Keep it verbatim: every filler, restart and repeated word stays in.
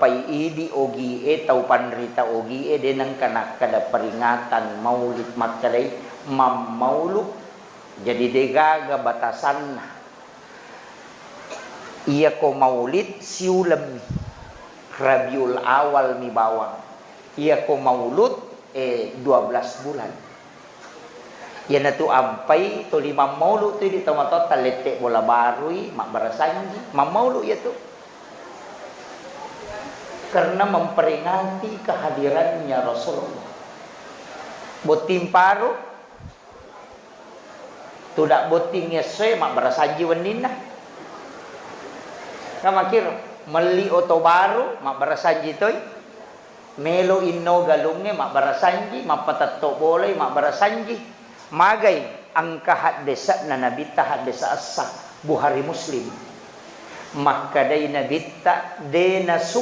Pai idi ogie, tau panrita ogie, de nengka nakkeda peringatan maulid, makkedai mammaulu. Jadi degaga batasanna. Iyako maulid siulemmi, Rabiul Awal mi bawang. Iyako maulud, eh, dua belas bulan. Iyanatu ampai tuli mammaulu tu idi tomatoatta, lette bola barui, mabbarasanji, mammaulu iyatu. Karena memperingati kehadirannya Rasulullah. Botting paru, tudak botting essoe, mabbarasanji wenninna. Kamakiro, melli oto baru, mabbarasanji toi. Melo inno galungnge, mabbarasanji, mappatetto bolai, mabbarasanji. Magai engka haddese'na Nabitta, haddese' essa, Bukhari Muslim. Makkedai Nabitta, de nasuk-